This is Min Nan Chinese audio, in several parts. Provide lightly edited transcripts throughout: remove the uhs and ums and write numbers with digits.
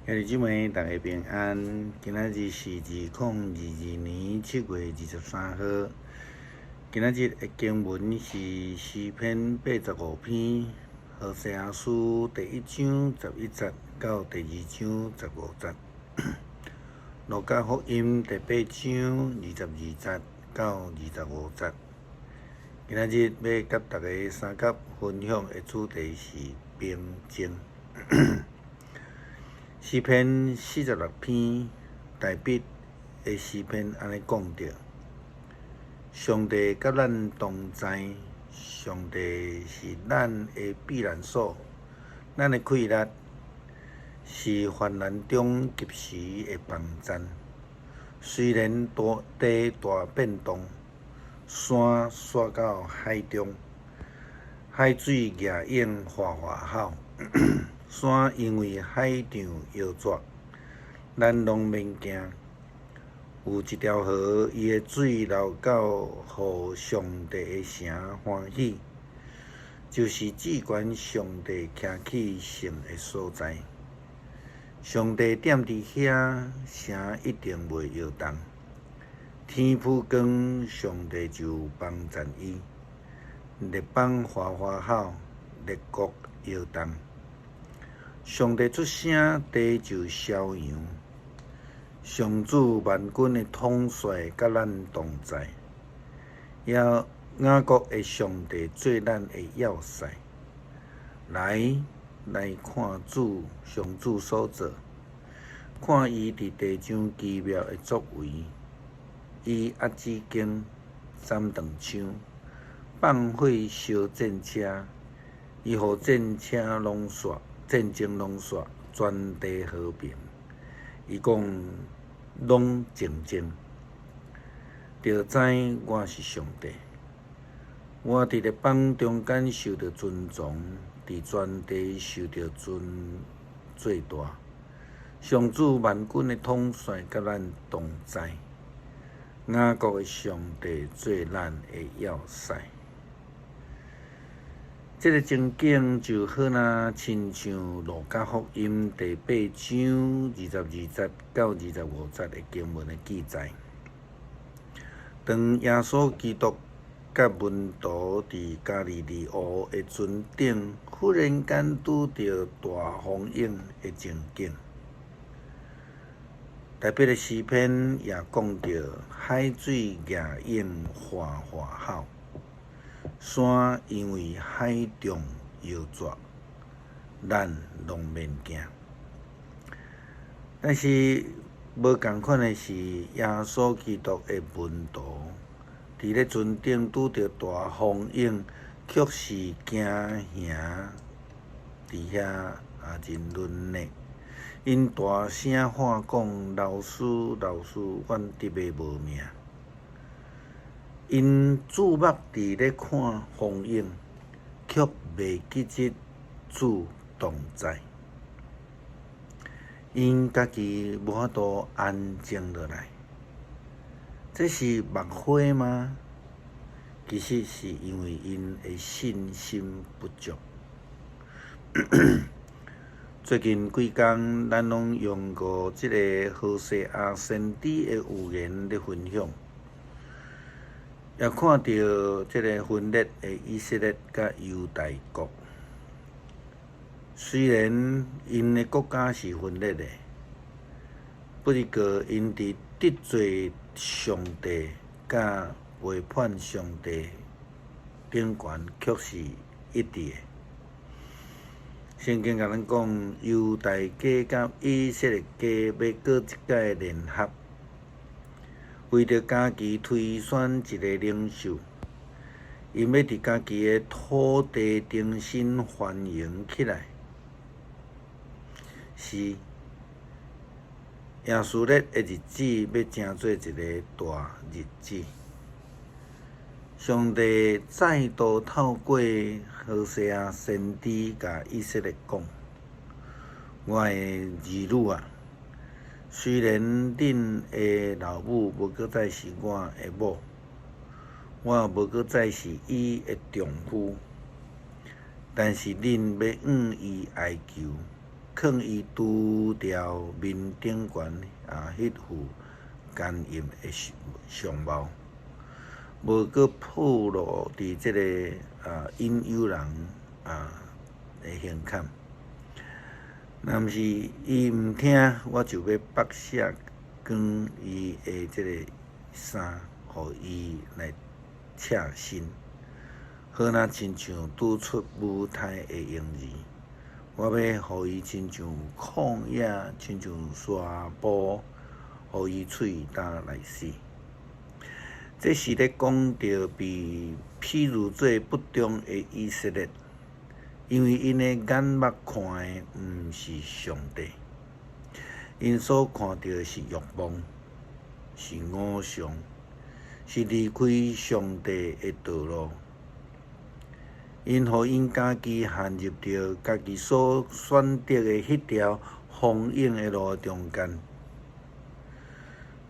兄弟姊妹，大家平安。今仔日是2022年7月23號。今仔日的經文是詩篇85篇，何西阿書第一章11節到第二章15節，路加福音第八章22節到25節。今仔日欲佮大家相佮分享的主題是平靜。詩篇46篇，大衛的詩篇按呢講著：上帝佮咱同在，上帝是咱的避難所，咱的氣力是患難中及時的幫贊。雖然大地大變動，山紲到海中，海水舉湧嘩嘩吼。山因為海漲搖逝，咱攏免驚。有一條河，伊的水流到予上帝的城歡喜，就是至懸上帝徛起聖的所在。上帝踮佇遐，城一定袂搖動。天曝光，上帝就幫贊伊。列邦嘩嘩吼，列國搖動。上帝出聲，地就消揚。上主萬軍的統帥佮咱同在，雅各的上帝做咱的要塞。來，來看主上主所做，看伊佇地上奇妙的作為。伊壓子弓，斬斷槍，放火燒戰車，伊予戰車攏煞。戰爭攏煞，全地和平。伊講攏靜靜，就知我是上帝。我佇列邦中間受著尊崇，佇全地受著尊做大。上主萬軍的統帥佮咱同在，雅各的上帝做咱的要塞。這个情景就好若親像路加福音第八章22節到25節的經文的記載。當耶穌基督佮門徒佇加利利湖的船頂，忽然間拄著大風湧的情景。大衛的詩篇也講著海水舉湧嘩嘩吼。山因為海漲搖逝，咱攏免驚。但是無仝款的是，耶穌基督的門徒佇咧船頂拄著大風湧，卻是驚嚇佇遐啊真亂呢。𪜶大聲喊講：老師，老師，阮得欲無命！𪜶注目佇咧看風湧，卻袂記得主同在。𪜶家己無法度安靜落來，這是目花嗎？其實是因為𪜶的信心不足。最近幾工，咱攏用過這个何西阿先知的預言咧分享。也看著這个分裂的以色列佮猶大國，雖然𪜶的國家是分裂的，不過𪜶佇得罪上帝佮背叛上帝頂懸，卻是一致的。聖經共咱講，猶大家佮以色列家欲閣一擺聯合。為著家己推選一个領袖，𪜶欲佇家己的土地重新繁榮起來。是耶穌日的日子，欲成做一个大日子。上帝再度透過何西阿先知共以色列講：我的兒女啊！雖然恁的老母無閣再是我的某，我無閣再是伊的丈夫，但是恁欲向伊哀求，勸伊除掉面頂懸啊彼副奸淫的相貌，無閣暴露佇這个啊引誘人啊的胸坎。若毋是伊毋聽，我就欲剝卸光伊的這个衫，予伊來赤身，好若親像拄出母胎的嬰兒。我欲予伊親像曠野，親像沙埔，予伊喙焦來死。這是咧講著被譬喻做不忠的以色列，因為𪜶的眼目看的毋是上帝，𪜶所看著的是欲望，是偶像，是離開上帝的道路。𪜶予𪜶家己陷入著家己所選擇的彼條荒野的路中間。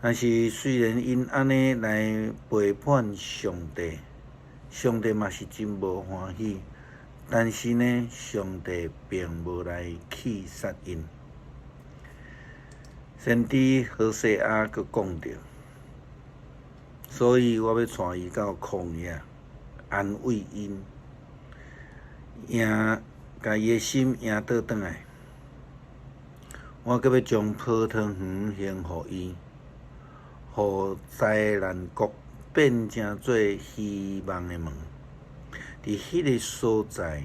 但是雖然𪜶按呢來背叛上帝，上帝嘛是真無歡喜。但是呢，上帝並無來棄殺𪜶。先知何西阿閣講著，所以我欲帶伊到曠野，安慰𪜶，贏共伊的心贏倒轉來。我閣欲將葡萄園還予伊，予災難國變成做希望的門。佇彼个所在，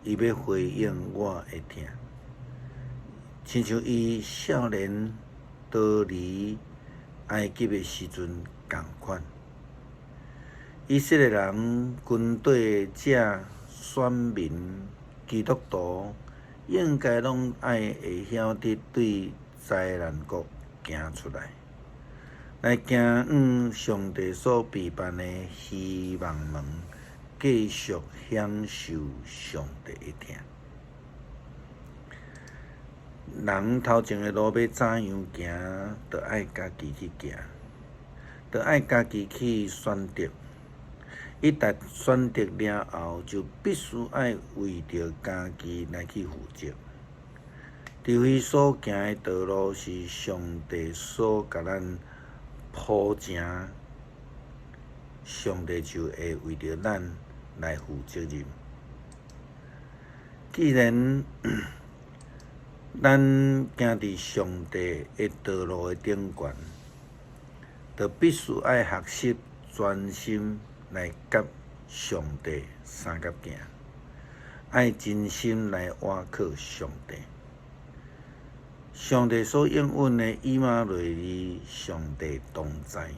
伊欲回應我的疼，親像伊少年逃離埃及的時陣仝款。以色列人軍隊者、選民、基督徒，應該攏愛會曉得對災難國行出來，來行往上帝所備辦的希望門，繼續享受上帝的疼。人頭前的路欲怎樣行，著愛家己去行，著愛家己去選擇。一旦選擇了後，就必須愛為著家己來去負責。除非所行的道路是上帝所共咱鋪成，上帝就會為著咱來負責任。既然咱行佇上帝的道路的頂懸，就必須愛學習專心來佮上帝相佮行，愛真心來倚靠上帝。上帝所應允的以馬內利，上帝同在，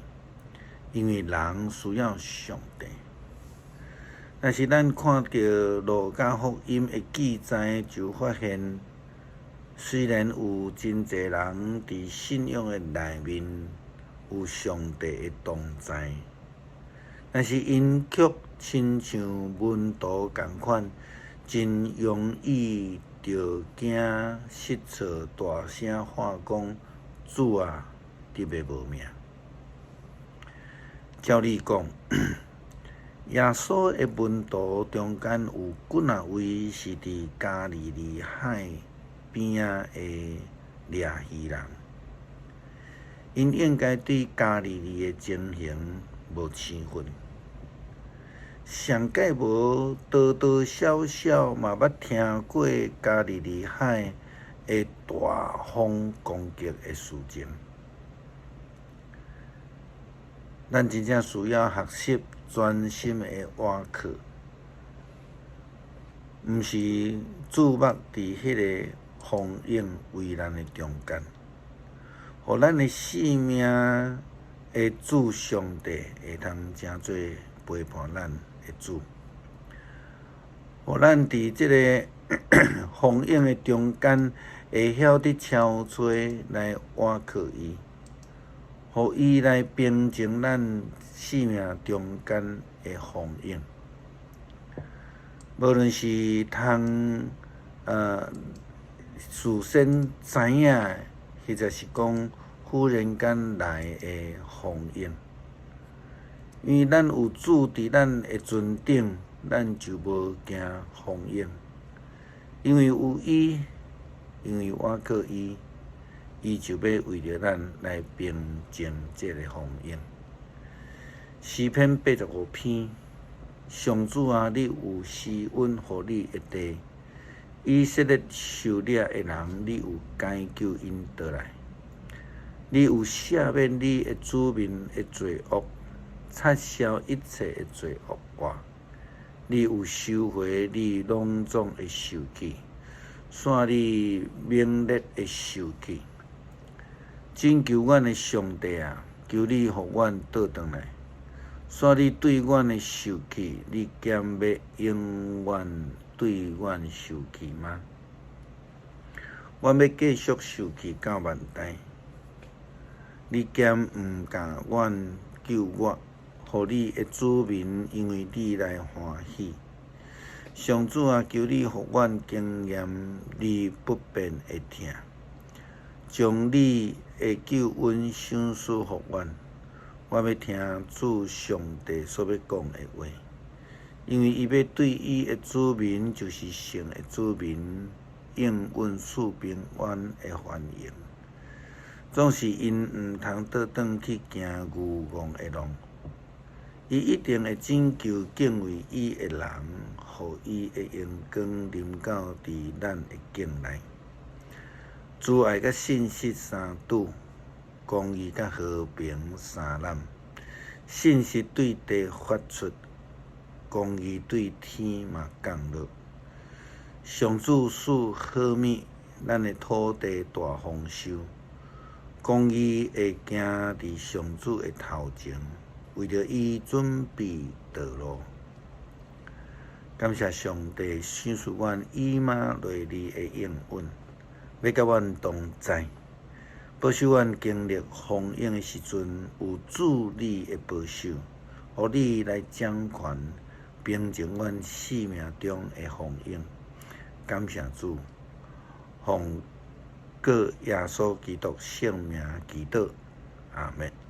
因為人需要上帝。但是咱看著路加福音的記載，就發現，雖然有真濟人佇信仰的內面有上帝的同在，但是𪜶卻親像門徒仝款，真容易著驚失措，大聲喊講：主啊，得欲無命！照理講，耶穌的門徒中間有幾若位是佇加利利海邊仔的掠魚人，𪜶應該對加利利的情形無生份，上蓋無多多少少嘛捌聽過加利利海的大風攻擊的事情。咱真正需要學習專心的倚靠，毋是注目佇彼个風湧危難的中間，予咱的性命的主上帝會通成做陪伴咱的主，予咱佇這个風湧的中間會曉得悄悄來倚靠伊，予伊來平靜咱生命中間的風湧。無論是通事先知影的，或者是講忽然間來的風湧，因為咱有主佇咱的船頂，咱就無驚風湧，因為有伊，因為倚靠伊，伊就欲為著咱來平靜這个風湧。詩篇85篇，上主啊，你有施恩予你的地，以色列受掠的人，你有解救𪜶倒來。你有赦免你的子民的罪惡，擦消一切的罪惡外。你有收回你莽撞的受氣，散你猛烈的受氣。拯救阮的上帝啊，求你予阮倒轉來。煞你對阮的受氣，你敢欲永遠對阮受氣嗎？阮欲繼續受氣到萬代？你敢毋共阮救我，予你的子民因為你來歡喜？上主啊，求你予阮經驗你不變的疼，將你的救恩賞賜予阮。我欲聽主上帝所欲講的話，因為伊欲對伊的子民，就是神的子民，應允賜平安的歡迎。總是𪜶毋通倒轉去行愚戇的路，伊一定會拯救敬畏伊的人，予伊的榮光臨到佇咱的境內。慈愛佮信實相拄，公義佮和平相攬。信實對地發出，公義對天嘛降落。上主賜好物，咱的土地大豐收。公義會行佇上主的頭前，為著伊準備道路。感謝上帝賞賜阮以馬內利的應允，欲佮阮同在，保守阮經歷風湧的時陣，有主你的保守，予你來掌權，平靜阮生命中的風湧。感謝主，奉告耶穌基督聖名祈禱，阿們。